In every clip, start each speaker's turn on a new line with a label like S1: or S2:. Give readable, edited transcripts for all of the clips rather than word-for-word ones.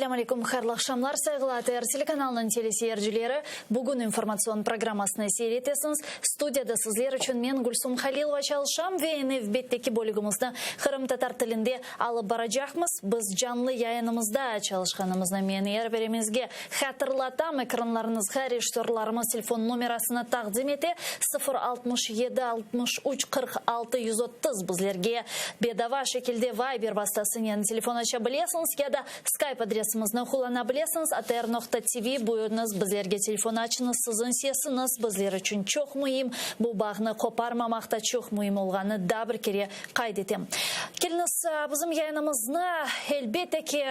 S1: Selâm aleyküm, hayırlı aqşamlar, sayğılı ATR telekanalınıñ teleseyircileri. Bugün informatsion programmasını seyir etesiñiz. Studiyada sizler içün men, Gülsum Halilova, çalışam ve nevbetteki bölügimizni qırımtatar tilinde alıp baracaqmız. Biz canlı yayınımızda çalışqanımıznı men er birimizge hatırlatam. Ekranlarıñızğa rejissörlarımız telefon nomerasını taqdim ete, 0 67 63 46 130. Bizlerge bedava şekilde Viber vastasınen telefon aça bilesiñiz ya da Skype adresimizni qullana bilesiñiz, atr noqta tv, buyurıñız, bizlerge telefon açıñız, siziñ sesiñiz bizler içün çoq müim, bu bağnı qoparmamaq da çoq müim olğanı daa bir kere qayd etem. Keliñiz, bizim yayınımıznı, elbette ki,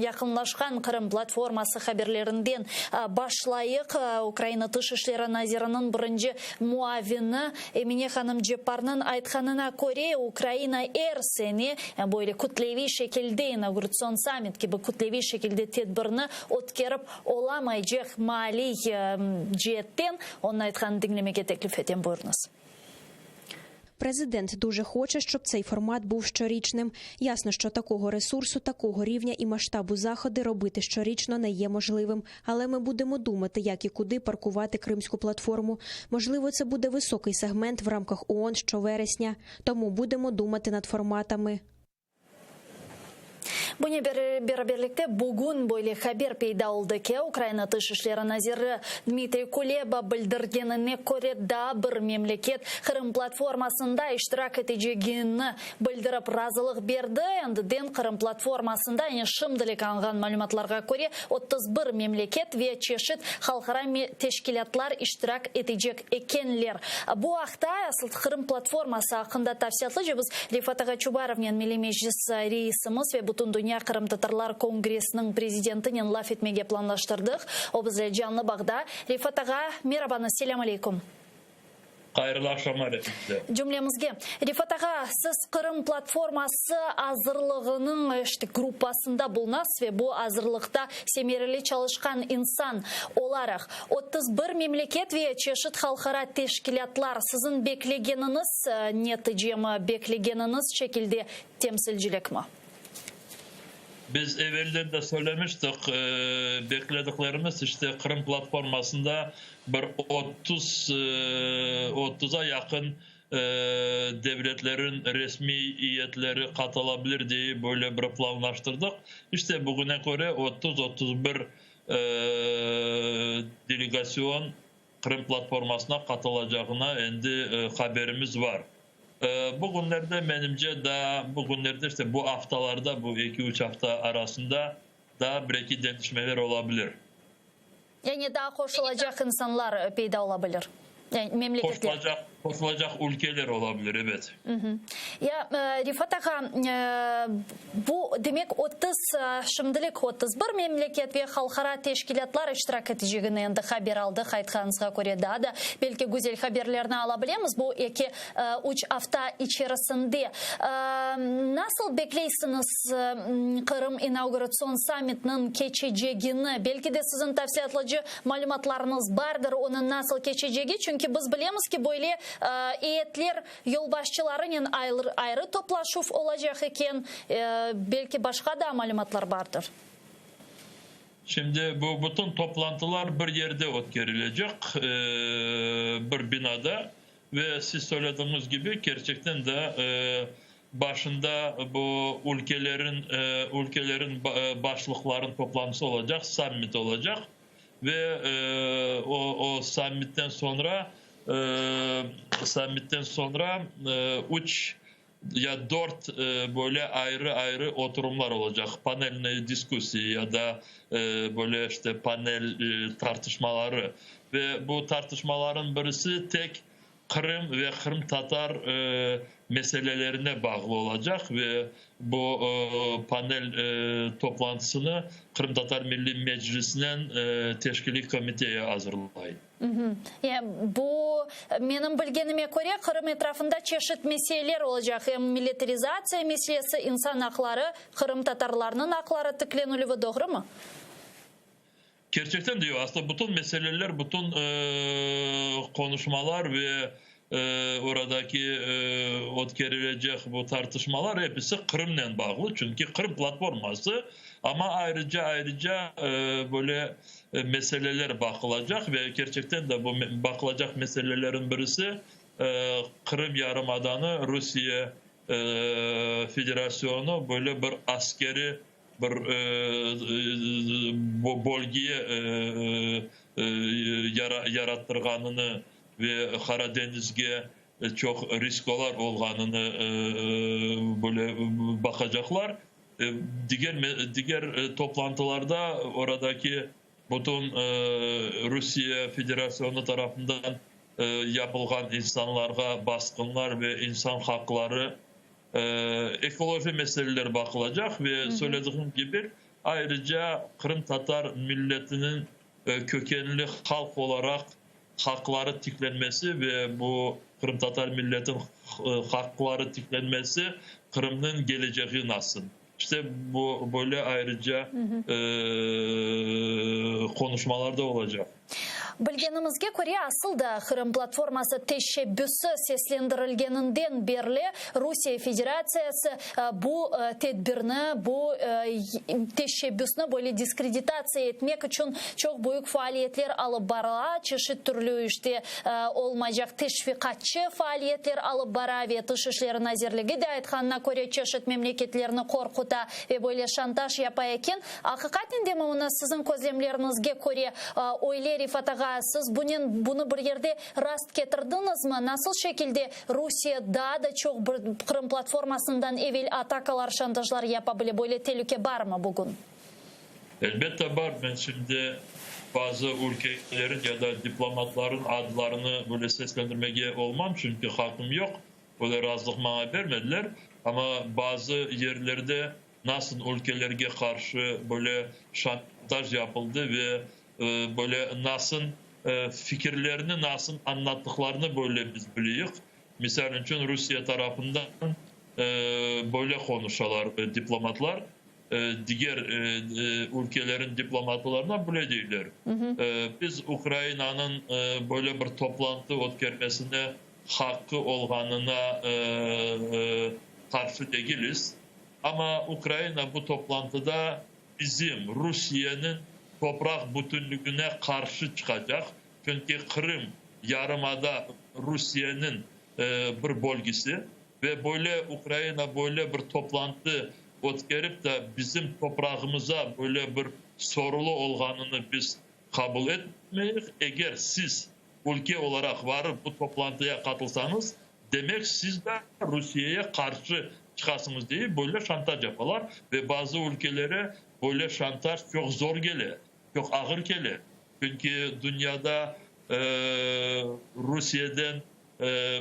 S1: yaqınlaşqan Qırım platforması haberlerinden başlayıq. Ukraina Tış işleri naziriniñ birinci muavini Emine hanım Cepparnıñ aytqanına köre, Ukraina er sene böyle kütleviy şekilde inauguratsion sammit kibi kütleviy şekilde tedbirni ötkerip olamaycaq maliy ceetten. Onıñ aytqanını diñlemege teklif etem, buyurıñız.
S2: Prezident дуже хоче, щоб цей формат був щорічним. Ясно, що такого ресурсу, такого рівня і масштабу заходи робити щорічно не є можливим. Але ми будемо думати, як і куди паркувати Кримську платформу. Можливо, це буде високий сегмент в рамках ООН щовересня. Тому будемо думати над форматами.
S1: Bunen beraberlikte bugün böyle haber peyda oldı ki, Ukraina Tış işleri naziri Dmitriy Kuleba bildirgenine köre, daa bir memleket Qırım platformasında iştirak etecegini bildirip razılıq berdi. Endiden Qırım platformasında, yani şimdilik alınğan malümatlarğa köre, 31 memleket ve çeşit halqara teşkilâtlar iştirak etecek ekenler. Bu aqta, asıl Qırım platforması aqqında tafsilâtlıca biz Refat ağa Çubarovnen, Milliy Meclis reisimiz ve Bütündünya qırımtatarlar kongressiniñ prezidentinen laf etmege planlaştırdıq. O bizle canlı bağda. Refat ağa, merabañız, selâm aleyküm.
S3: Hayırlı aqşamlar epiñize.
S1: Cümlemizge. Refat ağa, siz Qırım platforması azırlığınıñ işte gruppasında bulunasız ve bu azırlıqta semereli çalışqan insan olaraq, 31 memleket ve çeşit halqara teşkilâtlar siziñ beklegeniñiz neticemi, beklegeniñiz şekilde temsilcilikmi?
S3: Biz evelden de söylemiştik, beklediklerimiz işte Qırım platformasında bir 30, otuza yaqın devletlerin resmiy iyetleri qatılabilir diye böyle bir planlaştırdıq. İşte bugüne köre 30-31 delegasyon Qırım platformasına qatılacağına endi haberimiz var. Bu künlerde, menimce, daa bu künlerde, işte bu aftalarda, bu eki-üç afta arasında daa bir-eki deñişmeler olabilir.
S1: Yani daa qoşulacaq insanlar peyda olabilir, yani memleketler.
S3: Qoşulacaq, qoşulacaq ülkeler olabilir, ebet.
S1: Ya, Refat ağa, bu, demek, 30, şimdilik 31 memleket ve halqara teşkilâtlar iştirak etecegini endi haber aldıq, aytqanıñızğa köre, daa da belki güzel haberlerni ala bilemiz bu eki, üç afta içerisinde. Nasıl bekleysiñiz Qırım inauguratsion sammitiniñ keçecegini? Belki de siziñ tafsilâtlıcı malümatlarıñız bardır onıñ nasıl keçecegi, çünki biz bilemiz ki, böyle eyetler yolbaşçılarınen ayrı toplaşuv olacaq eken, belki başqa da malümatlar bardır.
S3: Şimdi bu bütün toplantılar bir yerde ötkerilecek, bir binada ve siz söylediğiniz kibi, kerçekten de başında bu ülkelerin ülkelerin başlıqlarınıñ toplantısı olacaq, sammit olacaq ve o o sammitten soñra sammitten soñra üç ya dört böyle ayrı-ayrı oturımlar olacaq, panelnıye diskussiya ya da böyle işte panel tartışmaları ve bu tartışmaların birisi tek Qırım ve qırımtatar meselelerine bağlı olacaq ve bu panel toplantısını Qırımtatar Milliy Meclisinen teşkiliy komiteya azırlay.
S1: Bu, menim bilgenime köre, Qırım etrafında çeşit meseleler olacaq, em militarizatsiya meselesi, insan aqları, qırımtatarlarnıñ aqları tiklenilüvi, doğrumı?
S3: Kerçekten de yoq. Aslında bütün meseleler, bütün qonuşmalar ve. Oradaki ötkerilecek bu tartışmalar episi Qırımnen bağlı, çünki Qırım platforması, amma ayrıca ayrıca böyle meseleler baqılacaq ve kerçekten de bu baqılacaq meselelerin birisi Qırım yarımadanı Rusiye Federasyonu böyle bir askeri bir bölgeye yarattırğanını ve Qara deñizge çoq riskolar olğanını böyle baqacaqlar. Diger diger toplantılarda oradaki bütün Rusiye Federasyonı tarafından yapılğan insanlarğa basqınlar ve insan haqları, ekoloji meseleleri baqılacaq ve söylediğim kibi, ayrıca qırımtatar milletiniñ kökenli halq olaraq haqları tiklenmesi ve bu qırımtatar milletin haqları tiklenmesi Qırımnıñ kelecegi nasıl? İşte bu böyle ayrıca qonuşmalar da olacaq.
S1: Bilgenimizge köre, asıl da Qırım platforması teşebbüsi seslendirilgeninden berli Rusiye Federatsiyası bu tedbirni, bu teşebbüsni böyle diskreditatsiya etmek içün çoq büyük faaliyetler alıp bara, çeşit türlü işte olmaycaq teşviqatçı faaliyetler alıp bara ve Tış işleri nazirligi de aytqanına köre çeşit memleketlerni qorquta ve böyle şantaj yapa eken. Aqiqaten de mi onı siziñ közlemleriñizge köre öyle, Refat ağa, siz bunen bunı bir yerde rast ketirdiñizmi? Nasıl şekilde Rusiye daa da çoq bir Qırım platformasından evel atakalar, şantajlar yapa bile? Böyle telüke barmı bugün?
S3: Elbette bar. Men şimdi bazı ülkelerin ya da diplomatların adlarını böyle seslendirmege olmam, çünki haqqım yoq, böyle razılıq maña bermediler. Amma bazı yerlerde nasıl ülkelerge qarşı böyle şantaj yapıldı ve böyle nasıl fikirlerini nasıl añlattıqlarını böyle biz bileyik. Misal içün, Rusiye tarafından böyle qonuşalar diplomatlar, diger ülkelerin diplomatlarına böyle deyler, Biz Ukrainanıñ böyle bir toplantı ötkermesine haqqı olğanına qarşı degiliz, amma Ukraina bu toplantıda bizim, Rusiyeniñ topraq bütünligine qarşı çıqacaq, çünki Qırım yarımada Rusiyeniñ bir bölgesi ve böyle Ukraina böyle bir toplantı ötkerip de bizim toprağımıza böyle bir sorulu olğanını biz qabul etmeyik. Eger siz ülke olaraq varıp bu toplantıya qatılsañız, demek siz de Rusiyeye qarşı çıqasıñız deyip böyle şantaj yapalar ve bazı ülkelere böyle şantaj çoq zor kele, çoq ağır kele. Çünki dünyada Rusiyeden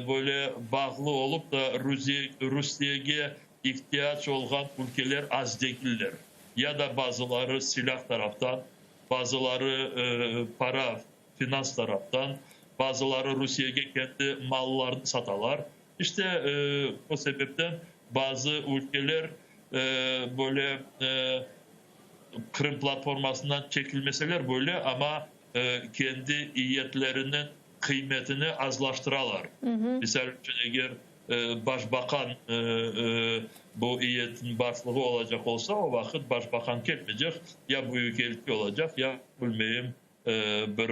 S3: böyle bağlı olıp da Rusiyege ihtiyac olğan ülkeler az degiller. Ya da bazıları silâh taraftan, bazıları para, finans taraftan, bazıları Rusiyege kendi mallarını satalar. İşte, o sebepten bazı ülkeler böyle Qırım platformasından çekilmeseler böyle, amma kendi iyetleriniñ qıymetini azlaştıralar. Misal içün, eger başbaqan bu iyetniñ başlığı olacaq olsa, o vaqıt başbaqan kelmeycek, ya büyükelçi olacaq, ya, bilmeyim, bir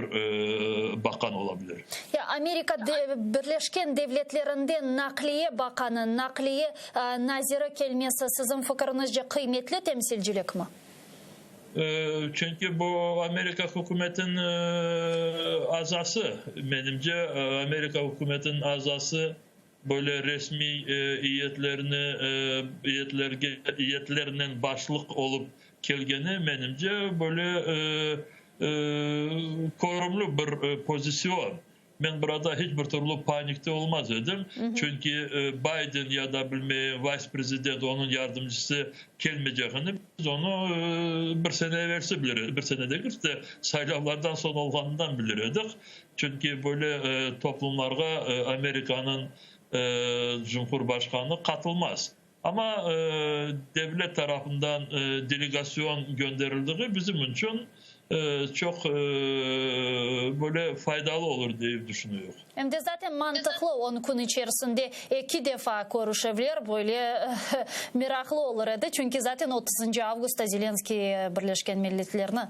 S3: baqan ola bilir.
S1: Ya Amerika Birleşken Devletlerinden naqliye baqanı, naqliye naziri kelmesi, siziñ fikiriñizce, qıymetli temsilcilikmi?
S3: Çünki bu Amerika hükümetiniñ azası, menimce, Amerika hükümetiniñ azası böyle resmiy iyetlerni, iyetlerge, iyetlernen başlıq olıp kelgeni, menimce, böyle körümli bir pozisyon. Men burada hiç bir türlü panikte olmaz edim, çünki Bayden ya da bilmeyim vice-prezident, onıñ yardımcısı kelmeycegini biz onı bir sene evelsi bilir edik, bir sene degil de, saylavlardan soñ olğanından bilir edik. Çünki böyle toplumlarğa Amerikanıñ cumhurbaşqanı qatılmaz. Amma devlet tarafından delegasyon gönderildiği bizim içün çoq böyle faydalı olur deyip düşünüyıq.
S1: Em de zaten mantıqlı, on kün içerisinde eki defa körüşevler böyle meraqlı olur edi, çünki zaten otuzıncı avgustta Zelenskiy Birleşken Milletlerni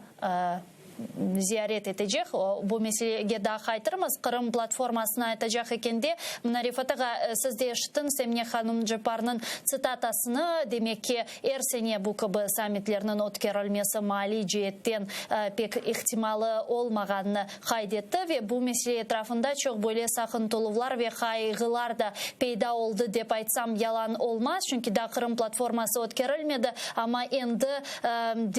S1: ziyaret etecek. Bu meselege daa qaytırmız. Qırım platformasını aytacaq ekende, mına, Refat ağa, siz de eşittiñiz Emine hanım Cepparnıñ tsitatasını, demek ki, er sene bu kibi sammitlerniñ ötkerilmesi maliy ceetten pek ihtimalı olmağanını qayd etti ve bu mesele etrafında çoq böyle saqıntıluvlar ve qayğılar da peyda oldı, dep aytsam, yalan olmaz, çünki daa Qırım platforması ötkerilmedi, amma endi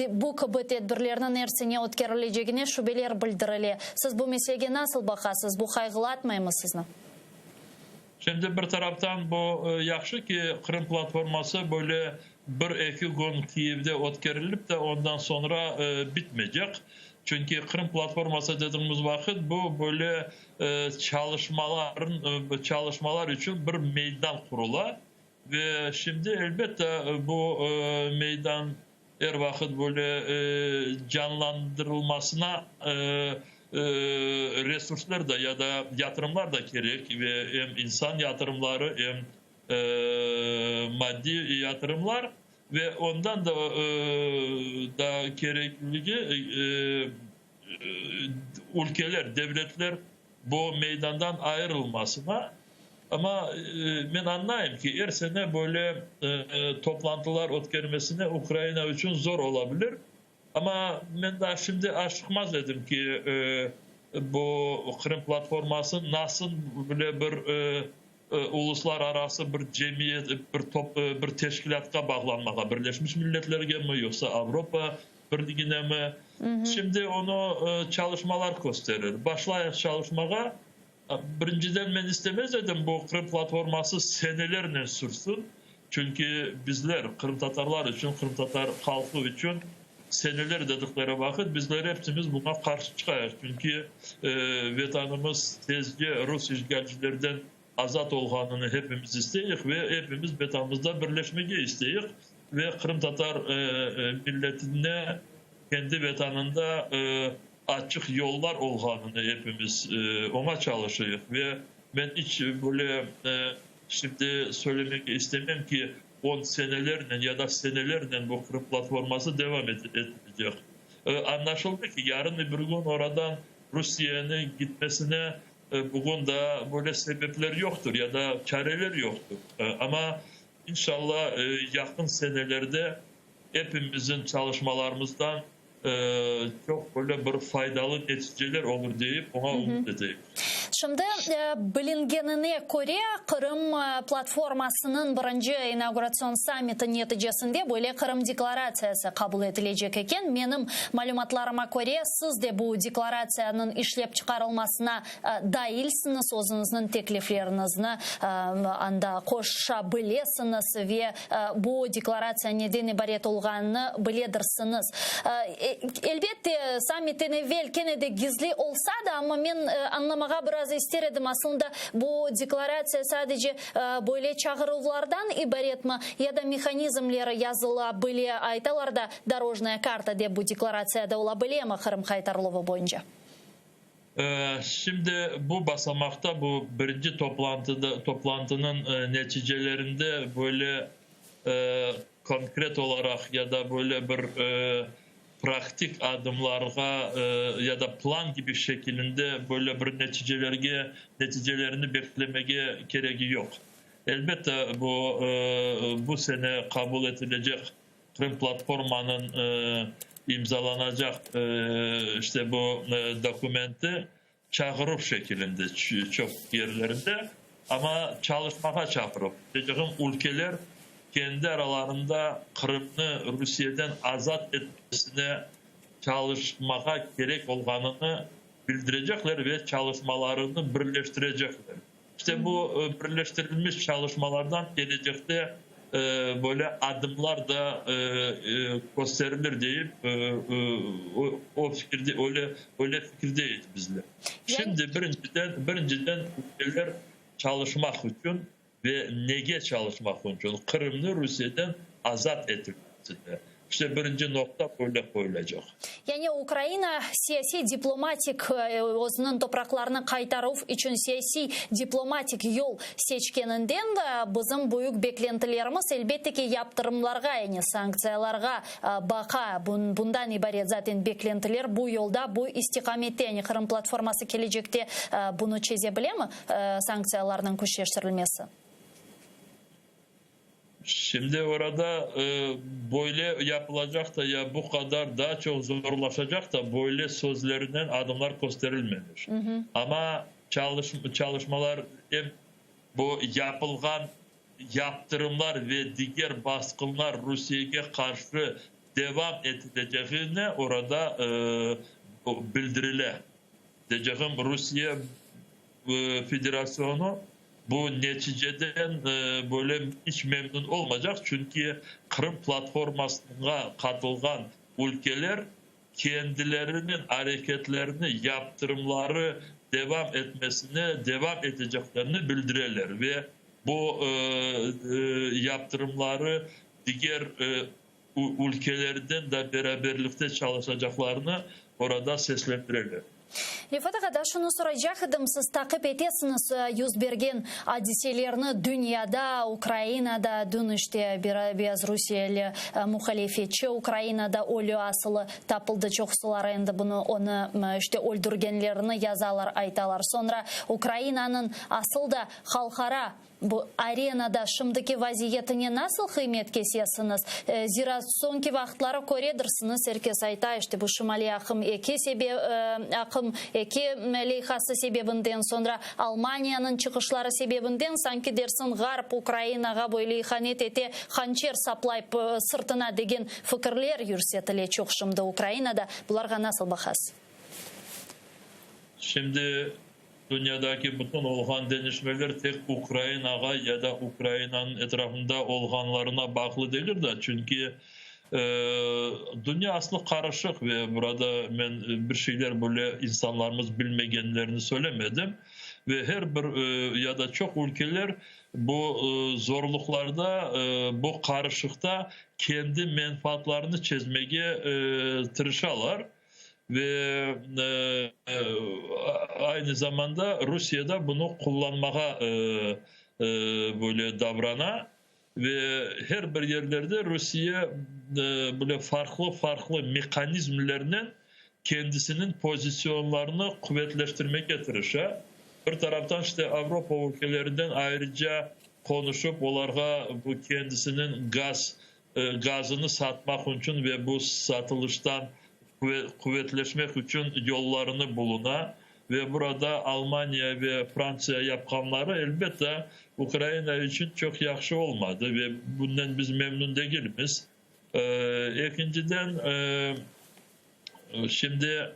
S1: Bu kibi tedbirlerniñ er sene ötkerilecegine şübeler bildirile. Siz bu meselege nasıl baqasız, bu qayğılatmaymı sizni?
S3: Şimdi bir taraftan bu yahşı ki, Qırım platforması böyle bir-eki kün Kiyevde ötkerilip de ondan soñra bitmeycek. Çünki Qırım platforması dediğimiz vaqıt bu böyle çalışmaların çalışmalar içün bir meydan qurula. Ve şimdi, elbette, bu meydan er vaqıt böyle canlandırılmasına resurslar da ya da yatırımlar da kerek, ve em insan yatırımları, em maddiy yatırımlar, ve ondan da da kerekligi ülkeler, devletler bu meydandan ayırılmasına. Amma men añlayım ki, er sene böyle toplantılar ötkermesine Ukraina içün zor ola bilir. Amma men daa şimdi aşıqmaz edim ki, bu Qırım platforması nasıl bile bir uluslararası bir cemiyet, bir top, bir teşkilâtqa bağlanmağa, Birleşmiş Milletlergemi, yoqsa Avropa Birliginemi? Şimdi onı çalışmalar kösterir. Başlayıq çalışmağa. Birinciden, men istemez edim bu Qırım platforması senelernen sürsün, çünki bizler, qırımtatarlar içün, qırımtatar halqı içün seneler dedikleri vaqıt bizler epsimiz buña qarşı çıqayıq, çünki Vetanımız tezce rus işğalcilerden azat olğanını hepimiz isteyik ve epimiz Vetanımızda birleşmege isteyik ve qırımtatar milletine kendi Vetanında açıq yollar olğanını epimiz oña çalışıyıq ve men iç böyle şimdi söylemege istemem ki, on senelernen ya da senelernen bu Qırım platforması devam etecek. Añlaşıldı ki, yarın öbür kün oradan Rusiyeniñ gitmesine bugün daa böyle sebepler yoqtır ya da çareler yoqtır. Amma, inşallah, yaqın senelerde epimizin çalışmalarımızdan çoq böyle bir faydalı neticeler olur deyip, oña ümüt eteyik.
S1: Şimdi, bilingenine köre, Qırım platformasınıñ birinci inauguratsion sammiti neticesinde böyle Qırım deklaratsiyası qabul etilecek eken. Menim malümatlarıma köre, siz de bu deklaratsiyanıñ işlep çıqarılmasına dailsiñiz, özüñizniñ teklifleriñizni anda qoşa bilesiñiz ve bu deklaratsiya neden ibaret olğanını biledirsiñiz. Elbette, sammitten evel kene de gizli olsa da, amma men añlamağa biraz ister edim, aslında bu deklaratsiya sadece böyle çağıruvlardan ibaretmi ya da mehanizmleri yazıla bile, aytalar da, dorojnaya karta dep bu deklaratsiyada ola bilemi Qırım qaytarıluvı boyunca?
S3: Şimdi bu basamaqta, bu birinci toplantıda, toplantınıñ neticelerinde böyle konkret olaraq ya da böyle bir praktik adımlarğa ya da plan kibi şekilinde böyle bir neticelerge, neticelerini beklemege keregi yoq. Elbette, bu bu sene qabul etilecek Qırım platformanıñ imzalanacaq işte bu dokumenti çağıruv şekilinde çoq yerlerinde, amma çalışmağa çağıruv. Deycegim, ülkeler kendi aralarında Qırımnı Rusiyeden azat etmesine çalışmağa kerek olğanını bildirecekler ve çalışmalarını birleştirecekler. İşte bu birleştirilmiş çalışmalardan kelecekte böyle adımlar da kösterilir deyip, o fikirde, öyle, öyle fikirdeyiz bizler. Şimdi birinciden, birinciden ülkeler çalışmaq içün. Ve nege çalışmaq içün? Qırımnı Rusiyeden azat etilmesine. İşte birinci noqta böyle qoyulacaq.
S1: Yani Ukraina siyasiy-diplomatik, özüniñ topraqlarını qaytaruv içün siyasiy-diplomatik yol seçkeninden bizim büyük beklentilerimiz, elbette ki, yaptırımlarğa, yani sanktsiyalarğa baqa. Bundan ibaret zaten beklentiler bu yolda, bu istiqamette, yani Qırım platforması kelecekte bunı çeze bilemi, sanktsiyalarnıñ küçleştirilmesi?
S3: Şimdi orada böyle yapılacaq da ya bu qadar daa çoq zorlaşacaq da böyle sözlerinen adımlar kösterilmemiş. Amma çalışmalar em bu yapılğan yaptırımlar ve diger basqınlar Rusiyege qarşı devam etilecegini orada bildirile. Deycegim, Rusiye Federasyonu bu neticeden böyle iç memnün olmaycaq, çünki Qırım platformasına qatılğan ülkeler kendileriniñ areketlerini, yaptırımları devam etmesine devam eteceklerini bildireler ve bu yaptırımları diger ülkelerden de beraberlikte çalışacaqlarını orada seslendireler.
S1: Refat ağa, daa şunı soraycaq edim, siz taqip etesiñiz yüz bergen adiselerni dünyada, Ukrainada, dün işte beyazrusiyeli muhalefetçi Ukrainada ölü asılı tapıldı, çoqusıları endi bunı onı işte öldürgenlerini yazalar, aytalar. Soñra Ukrainanıñ asıl da halqara Bu arenada şimdiki vaziyetine nasıl qıymet kesesiñiz? Zira soñki vaqıtları köredirsiñiz, er kes ayta, işte bu Şimaliy aqım eki aqım eki leyhası sebebinden, soñra Almaniyanıñ çıqışları sebebinden, sanki dersiñ Ğarp Ukrainağa böyle ihanet ete, hançer saplay sırtına degen fikirler yürsetile çoq şimdi Ukrainada. Bularğa nasıl baqasız?
S3: Şimdi Dünyadaki bütün olğan deñişmeler tek Ukrainağa ya da Ukrainanıñ etrafında olğanlarına bağlı degil de, çünki dünya aslı qarışıq ve burada men bir şeyler böyle insanlarımız bilmegenlerini söylemedim. Ve her bir ya da çoq ülkeler bu zorluqlarda, bu qarışıqta kendi menfaatlarını çezmege tırışalar. Ve aynı zamanda Rusiye de bunı qullanmağa böyle davrana. Ve her bir yerlerde Rusiye böyle farqlı-farqlı mehanizmlernen kendisiniñ pozisyonlarını quvetleştirmege tırışa. Bir taraftan işte Avropa ülkelerinden ayrıca qonuşıp, olarğa bu kendisiniñ gaz gazını satmaq içün ve bu satılıştan quvetleşmek içün yollarını buluna ve burada Almaniya ve Frantsiya yapqanları, elbette, Ukraina içün çoq yahşı olmadı ve bundan biz memnün degilmiz. Ekinciden, şimdi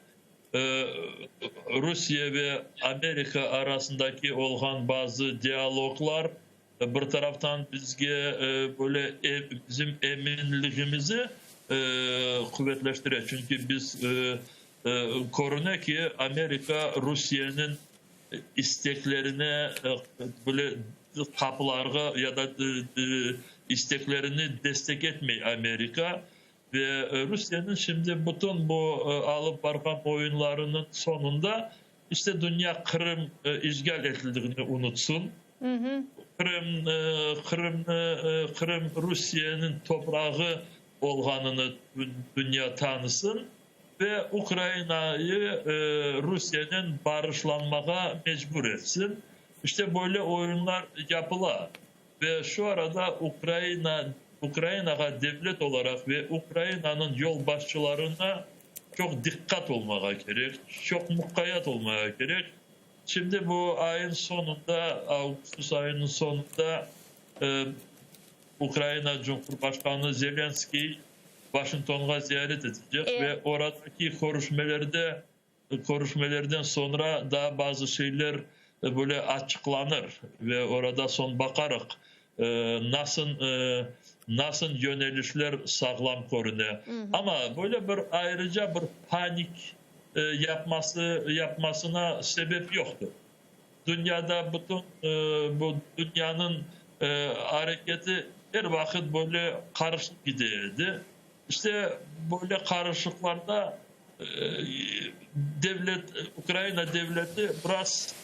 S3: Rusiye ve Amerika arasındaki olğan bazı dialoglar Bir taraftan bizge böyle bizim eminligimizi quvetleştire, çünki biz körüne ki, Amerika Rusiyeniñ isteklerine böyle qapılarğa ya da isteklerini destek etmey Amerika. Ve Rusiyeniñ şimdi bütün bu alıp barğan oyunlarınıñ soñunda İşte dünya Qırım işğal etildiğini unutsun. Qırım, Qırımnı, Qırım Rusiyeniñ toprağı olğanını dünya tanısın ve Ukrainayı Rusiyenen barışlanmağa mecbur etsin. İşte böyle oyunlar yapıla. Ve şu arada Ukraina, Ukrainağa devlet olaraq ve Ukrainanıñ yolbaşçılarına çoq diqqat olmağa kerek, çoq muqayat olmağa kerek. Şimdi bu ayın soñunda, avgustus ayınıñ soñunda Ukraina Cumhurbaşqanı Zelenskıy Vaşingtonğa ziyaret etecek ve oradaki körüşmelerde Körüşmelerden soñra daa bazı şeyler böyle açıqlanır ve orada soñ baqarıq, nasıl nasıl yönelişler sağlam körüne. Amma böyle bir ayrıca bir panik yapması yapmasına sebep yoqtır. Dünyada bütün bu dünyanıñ areketi er vaqıt böyle qarışıq gide edi. İşte, böyle qarışıqlarda devlet, Ukraina devleti biraz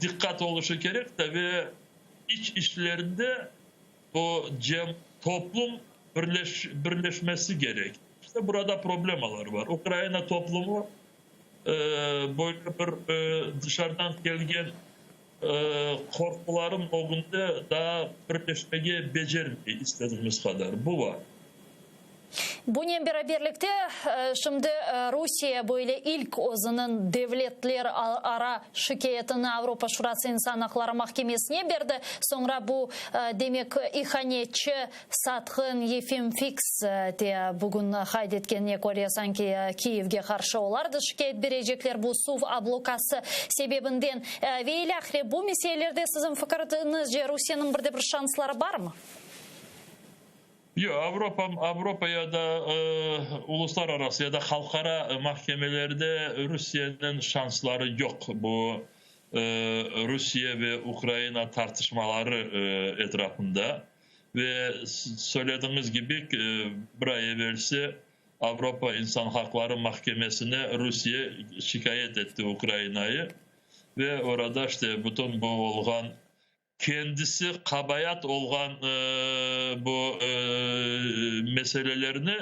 S3: diqqat oluşı kerek de ve iç işlerinde bu cem, toplum birleşmesi kerek. İşte, burada problemalar bar. Ukraina toplumı böyle bir dışarıdan kelgen qorquların ögünde daa birleşmege becermey istediğimiz qadar. Bu bar.
S1: Bunen beraberlikte, şimdi Rusiye böyle ilk özüniñ devletler ara şikâyetini Avropa Şurası İnsan aqları mahkemesine berdi. Soñra bu, demek, ihanetçi, satqın Yefim Fiks te bugün qayd etkenine köre, sanki Kiyevge qarşı olar da şikâyet berecekler bu suv ablokası sebebinden ve ilâhre. Bu meselelerde siziñ fikiriñizce Rusiyeniñ bir de bir şansları barmı?
S3: Yoq, Avropa, Avropa ya da uluslararası ya da halqara mahkemelerde Rusiyeniñ şansları yoq bu Rusiye ve Ukraina tartışmaları etrafında. Ve söylediğiniz kibi, bir ay evelsi Avropa insan haqları mahkemesine Rusiye şikâyet etti Ukrainayı ve orada işte bütün bu olğan kendisi qabayat olğan bu meselelerni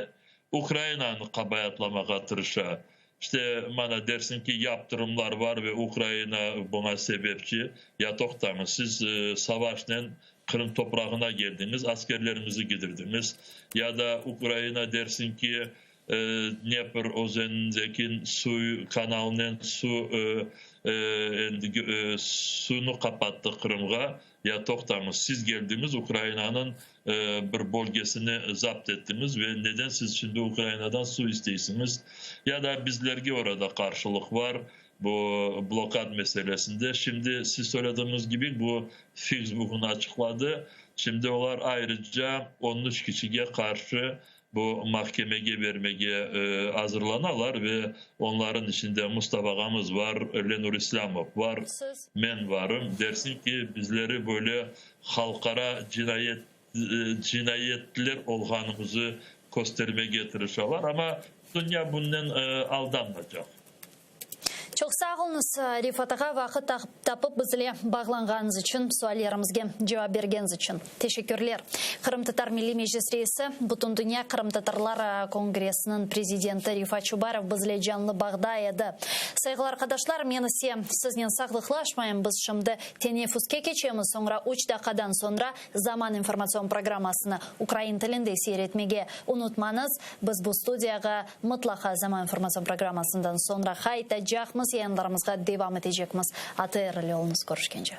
S3: Ukrainanı qabayatlamağa tırışa. İşte, mana, dersiñ ki, yaptırımlar bar ve Ukraina buña sebepçi. Ya toqtañız, siz savaşnen Qırım toprağına geldiñiz, askerlerimizi gidirdiñiz. Ya da Ukraina dersiñ ki, Dnepr özenindeki suv kanalınen suv suvnı qapattı Qırımğa. Ya toqtañız, siz geldiñiz, Ukrainanıñ bir bölgesini zapt ettiñiz ve neden siz şimdi Ukrainadan suv isteysiñiz? Ya da bizlerge orada qarşılıq bar bu blokad meselesinde. Şimdi siz söylediğiñiz kibi bu Fiks bugün açıqladı. Şimdi olar ayrıca 13 kişige qarşı Bu mahkemege bermege azırlanalar ve onların içinde Mustafa ağamız var, Lenur İslâmov var, men varım. Dersiñ ki, bizleri böyle halqara cinayet cinayetler olğanımızı köstermege tırışalar, amma dünya bunnen aldanmaycaq.
S1: Çoq sağ oluñız, Refat ağa, vaqıt tapıp bizle bağlanğanıñız içün, suallerimizge cevap bergeniñiz içün. Teşekkürler. Qırımtatar Milliy Meclis reisi, Bütündünya qırımtatarlar kongressiniñ prezidenti Refat Çubarov bizle canlı bağda edi. Sayğılı arqadaşlar, men ise siznen sağlıqlaşmayım, biz şimdi teneffüske keçemiz, soñra üç daqqadan soñra Zaman informatsion programmasını ukrain tilinde seyir etmege unutmañız. Biz bu studiyağa mıtlaqa Zaman informatsion programmasından soñra qaytacaqmız, yayınlarımızğa devam etecekmiz. ATR ile oluñız, körüşkence.